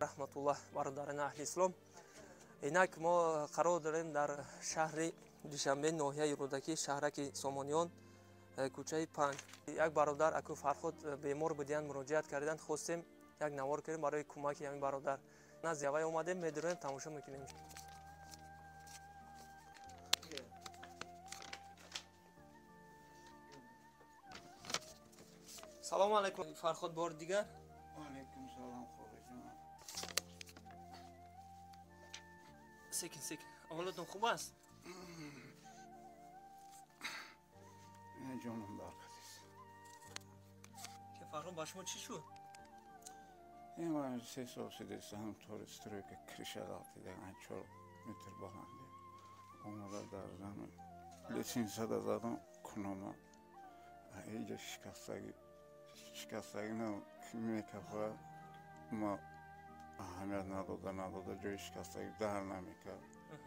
Раҳматуллоҳ бародарони аҳли ислом. Инак мо қарор дорем дар шаҳри Душанбе, ноҳияи Рӯдакӣ, шаҳраки Сомониён, кӯчаи 5. Як бародар аку Фарход бемор будиянд, муроҷиат карданд, хостем як навор кунем барои кӯмаки ҳамин бародар. Назди аввай омадем, медурем, тамошо мекунем. Салому алайкум, Фарход, бор дигар. Алайкум салом. Секин, секин. Ҳолатон хуб аст? Ҷонам баркат аст. Ки Фарҳод, ба шумо чӣ шуд? Ман 3 сол шудааст, ҳамтор стройка крыша ғалтида, 4 метр баланде. Омада дар замин лесенса задам кунома. Инҷа шикастагӣ на мекафа, ма аҳамият надода, ҷои шикастагӣ дар намекард.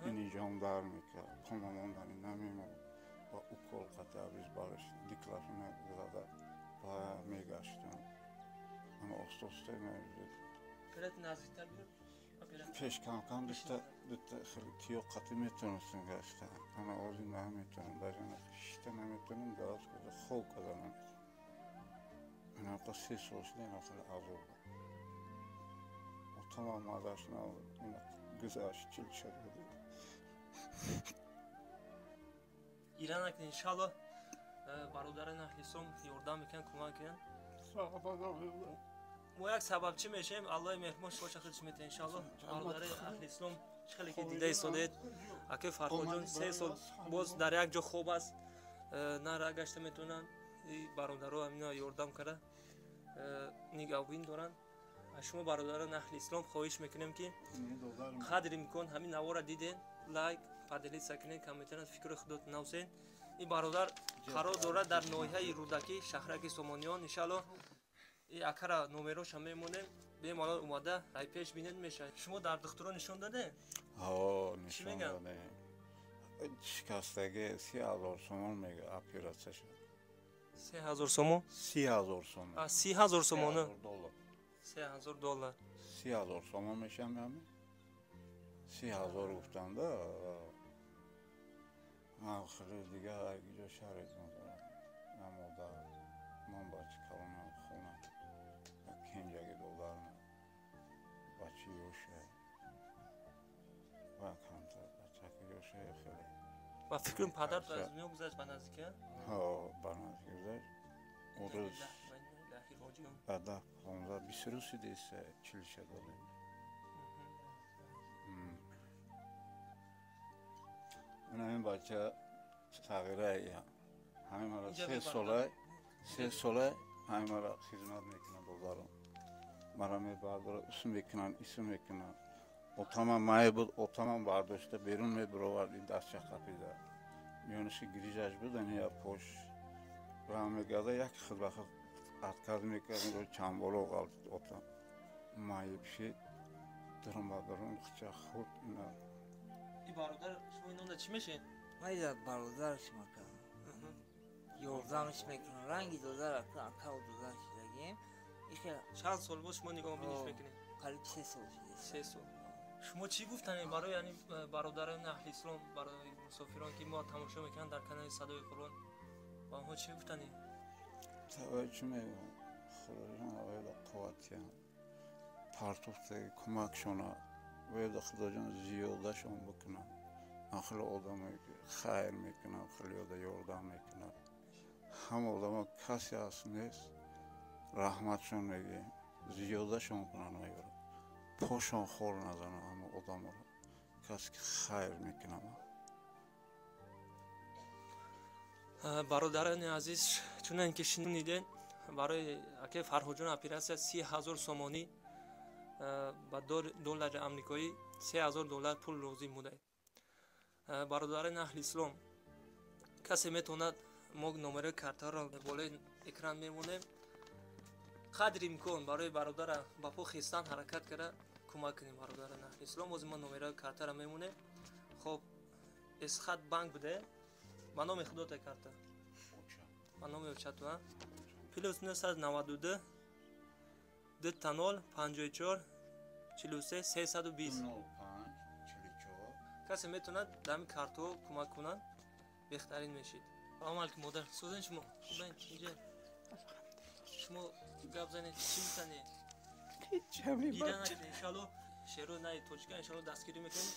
Ин инҷоам дар мекард, пома мондани намемонд. Ба укол қатъ абиз бараш диклофенак зада ба мегаштам. Ана оста-оста пеш кам-кам дута тиё қатъ метавонистам гашта. Ана ози наметавонам, даже шишта наметавонам, дароз карда хоб карда наметавонам. Ана 3 сол шуда ина хеле азоб. Тамом мазаш гузашт, чил шуд. Иранак иншаллоҳ бародарони аҳли ислом ёрдам мекунанд, кӯмак мекунанд. Мо як сабабчӣ мешавем, Аллоҳи меҳрубон шумоша худаш метавад иншаллоҳ. Бародарони аҳли ислом чӣ хеле ки дида истодаед, акаи Фарҳодҷон 3 сол боз дар як ҷо хоб аст, на ра гашта метавонанд. Бародаро ҳамина ёрдам карда нигаҳбин доранд. Аз шумо бародарони аҳли ислом хоҳиш мекунем, ки қадри имкон ҳамин навора диден, лайк, поделиться кунед, комментария фикри худотон нависед. Ин бародар қарор дорад дар ноҳияи Рӯдакӣ, шаҳраки Сомониён. Иншаллоҳ ин акара номероша мемонем, бемалол омада ай пеш бинед мешавад. Шумо дар духтуро нишон додед? Ҳо, нишон додем. Шикастагӣ 30,000 сомон мега оператсия шуд. 3000 сомон? 30,000 сомон. 30,000 сомон? $3,000. 30,000 сомон мешам ҳами? 30,000 гуфтанда. Ман хеле дигар ҷо шароит надорам. На модар, ман бача калонам хона. Як кенҷаги додарам. Бача ёша. Ва камтар бачаки ёша хеле. Ва фикрам падар аз дунё гузашт ба наздикӣ? Ҳо, ба наздикӣ гузашт. Он рӯз ба 10, 15, 20 рӯз шудааст, чилша додем. Ин бача сағира ҳамин мара 3 сола ҳамин мара хизмат мекунад додарам. Мара мебардорад, исм мекунанд, исм мекунанд. Отамам май буд, отамам бардошта берун мебаровард, ин дастча қапида. Миёнаши гирижаш буд, ани я пош раҳ мегарда, як худбахуд отказ мекард, инро чанд боло ғалтид отам. Майиб шид, дурум ба дурум хуча хурд ина. И бародар шумо инонда чӣ мешед? Ман бародараш макам. Ёрдамаш мекунам. Ранги додар акау додар шудагим. Чанд сол боз шумо нигоҳбиниш мекунед? Қариб 3 сол шуда. 3 сол. Шумо чӣ гуфтанед барои яъни бародарони аҳли ислом, барои мусофирон ки мо тамошо мекунанд дар канали Садои Қуръон, ба онҳо чӣ гуфтанед? Тавай чӣ мегӯям? Худоҷон аввала қувватиям, партофтаги кӯмакшона, бояд Худоҷон зиёдашон бикунад. Ман хеле одамое ки хайр мекунам, хеле ода ёрдам мекунад. Ҳама одамо касе ҳаст нест, раҳматшон мегӯем. Зиёдашон кунанд вайро. Пошон хор назананд ҳама одаморо. Касе ки хайр мекунад. Бародарони азиз, чунон ки шунидед, барои акаи Фарҳодҷон оператсия 30 000 сомонӣ, ба доллари амрикоӣ 3000 доллар пул лозим буда. Бародарони аҳли ислом, касе метавонад, мо номерои картаро болои экран мемонем, қадри имкон барои бародара ба по хестан ҳаракат карда кӯмак кунем. Бародарони аҳли ислом, бози мо номерои картаро мемонем. Хоб, Эсхат банк буде, ба номи худота карта, ба номи очату, +992 00 54 43 320. Касе метавонад дар ҳамин картҳо кӯмак кунад, беҳтарин мешид. Салом алейкум, модар, сӯзен шумо хубен? Инҷа шумо гап занед, чӣ гуфтанед? Гиря накунед, иншалло шеро наи тоҷика иншалло дастгирӣ мекунем,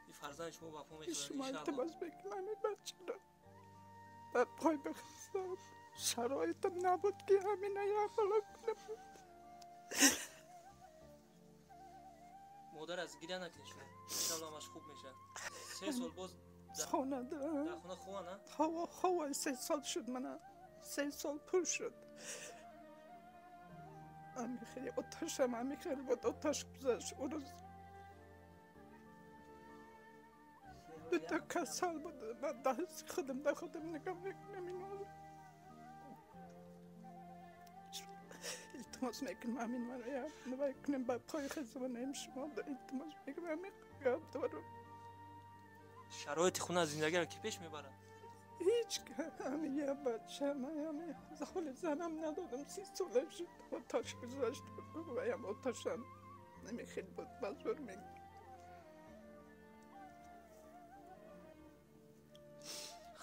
ин фарзанди шумо ба по мешавад. Илтимос мекунам, ин бачаро ба пой бихезам. Шароитам набуд ки ҳамина яқало кунам. Модар аз гиря накунед шумо, иншалло ҳамаш хуб мешавад. 3 сол боз хона дар хона хова на? Хова, 3 сол шуд, мана 3 сол пур шуд. Ами хеле оташам, ами хеле буд, оташ гузашт. Ӯ рӯз дута касал буд, ман даст худам да худам нигоҳ мекунам. Ино илтимос мекунам, ҳамин маро як кунем, ба пои хезонем. Шумо илтимос мекунам, ҳамин гап дорам. Шароити хона, зиндагиро ки пеш мебарад? Ҳеҷ, ҳамин як бача ҳами ҳоли занам надодам, 30 сола шуд, оташ гузашт, ваям оташам намехел буд, ба зӯр мек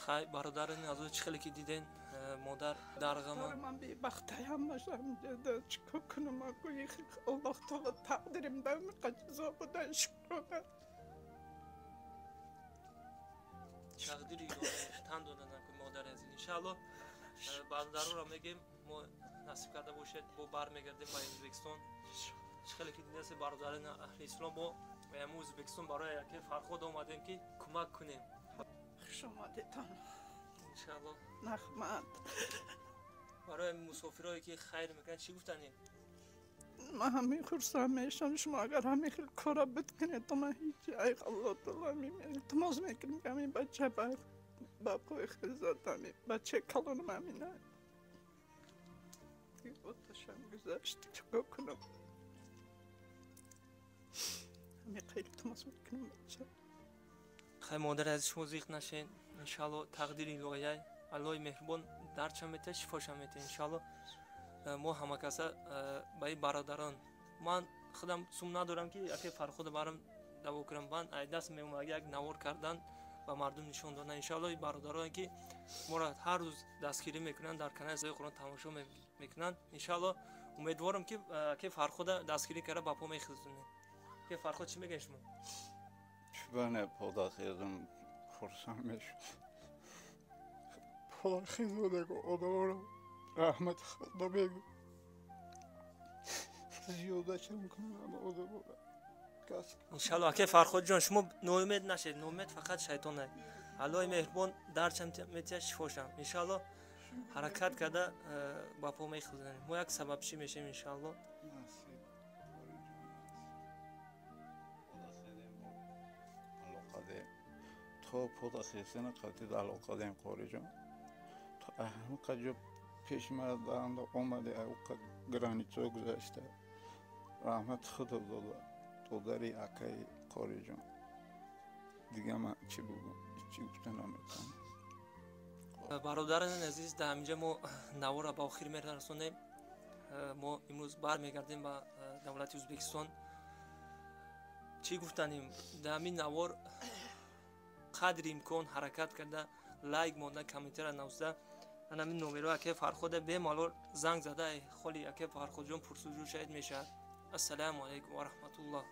Хай, бародарони азиз, чӣ хеле ки диден, модар дар ғама. Ман бебахтай ҳамашам, чикор кунам? Агӯи Аллоҳ таоло тақдирим дар ҷазо буда, шукрона. Тақдири тан дода накун, модари азиз. Иншаалло бародаронро мегем, мо насиб карда бошед, бо бармегардем ба Ӯзбекистон. Чӣ хеле ки дидасе, бародарони аҳли ислом, мо ба ҳамун Ӯзбекистон барои яке Фарход омадем, ки кӯмак кунем. Хуш омадетон. Иншаалло. Раҳмат. Барои мусофирое ки хайр мекунанд, чӣ гуфтанем? Ман ҳамин хурсанд мешам, шумо агар ҳамин хел кора биткунед, то ман ҳеҷ ай Аллоҳ таоло илтимос мекунем, ки ҳамин бача ба пои хезад, ҳамин бачаи калонам ҳамина оташам гузашт, чикор кунам? Ҳамин илтимос мекунам, бача. Хай, модари азиз, шумо зиқ нашен, иншаалло тақдири илоҳияй, Аллоҳи меҳрубон дардшам метиҳад, шифошам метиҳад, иншаалло. Мо ҳамакаса ба ин бародарон, ман худам сум надорам, ки яке Фархода барам даво кунам, ман ай даст меомад як навор кардан, ба мардум нишон додан. Иншаалло ин бародароне ки моро ҳар рӯз дастгирӣ мекунанд, дар канали Садои Қуръон тамошо мекунанд, иншаалло умедворам, ки ки Фархода дастгирӣ карда ба по мехезонем. Ки Фарход, чӣ мегӯед шумо? Чӯбане подахезам, хурсанд мешуд. Подахезодаго одаморо раҳмати худо мегӯ. Зиёдашам кунам одаморо. Иншалло, аке Фарходҷон, шумо ноумед нашед, ноумед фақат шайтон. Аллоҳи меҳрубон дардшам метиҳад, шифошам, иншалло ҳаракат карда ба по мехӯзанем. Мо як сабабчӣ мешем, иншалло. Насиб. Алоқадем то подахесена қатид алоқадем, қориҷон, то ҳамақа ҷо пеши мара даанда омаде, ауқа границо гузашта. Раҳмати худо дода додари акаи қориҷон. Дига ман чӣ бугум, чӣ гуфта наметавонам. Бародарони азиз, дар ҳаминҷа мо наворро ба охир мерасонем. Мо имрӯз бармегардем ба давлати Ӯзбекистон. Чӣ гуфтанем, дар ҳамин навор қадри имкон ҳаракат карда лайк монда, комментария нависта, ан ҳамин номеро аке Фархода бемалол занг зада, холи аке Фарходҷон пурсуҷӯ шавед мешавад. Ассалому алайкум ва раҳматуллоҳ.